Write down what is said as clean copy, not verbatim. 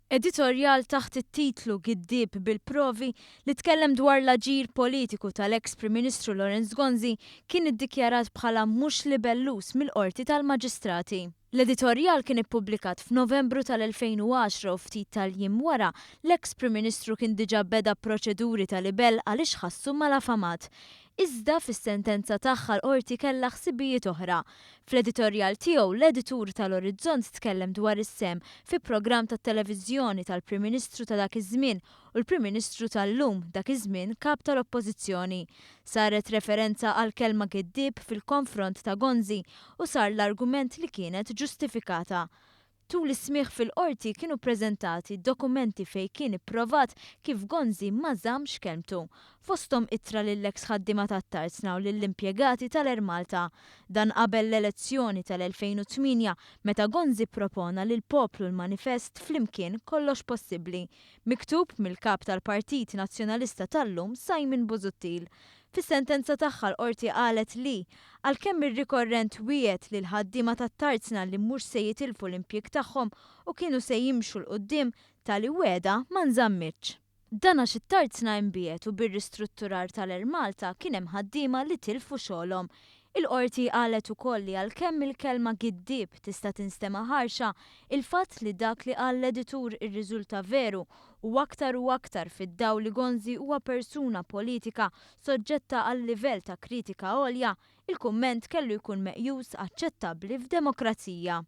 Editorjal taħt it-titlu Giddieb bil-Provi li tkellem dwar l-aġir politiku tal-eks Prim Ministru Lawrence Gonzi kien iddikjarat bħala mhux libelluż mill-Qorti tal-Maġistrati. L-editorjal kien ippubblikat f'Novembru tal-2010 u ftit tal-jiem wara l-eks Prim Ministru kien diġà beda proċeduri ta' libell għaliex ħassu malafamat. Iżda fis-sentenza tagħha l-Qorti kellha ħsibijiet oħra. Fl-editorjal tiegħu, l-editur tal-Orizzont tkellem dwar is-sehem fi programm tat-televiżjoni tal-Prim Ministru ta' dak iż-żmien u l-Prim Ministru tal-lum, dak iż-żmien Kap tal-Oppożizzjoni. Saret referenza għall-kelma giddieb fil-konfront ta' Gonzi u sar l-argument li kienet ġustifikata. Tul is-smigħ fil-Qorti kienu ppreżentati dokumenti fejn kien ipprovat kif Gonzi ma żammx kelmtu. Fosthom ittra lill-eks ħaddiema tat-Tarzna u lill-impjegati tal-Air Malta. Dan qabel l-elezzjoni tal-2008 meta Gonzi ppropona lill-poplu l-manifest Flimkien Kollox Possibbli, miktub mill-Kap tal-Partit Nazzjonalista tal-lum Simon Busuttil. Fis-sentenza tagħha l-Qorti qalet li, għalkemm ir-rikorrent wiegħed lill-ħaddiema tat-tarzna li mhux se jitilfu l-impjieg tagħhom u kienu se jimxu 'l quddiem, tali wegħda ma nżammitx. Dan għax it-tarzna inbiegħet u bir-ristrutturar tal-Air Malta kien hemm ħaddiema li tilfu xogħolhom. Il-Qorti qalet ukoll li għalkemm il-kelma giddieb tista' tinstema' ħarxa, il-fatt li dak li qal l-editur irriżulta veru u aktar u aktar fid-dawl li Gonzi huwa persuna politika soġġetta għal livell ta' kritika għolja, il-kumment kellu jkun meqjus aċċettabbli f'demokrazija.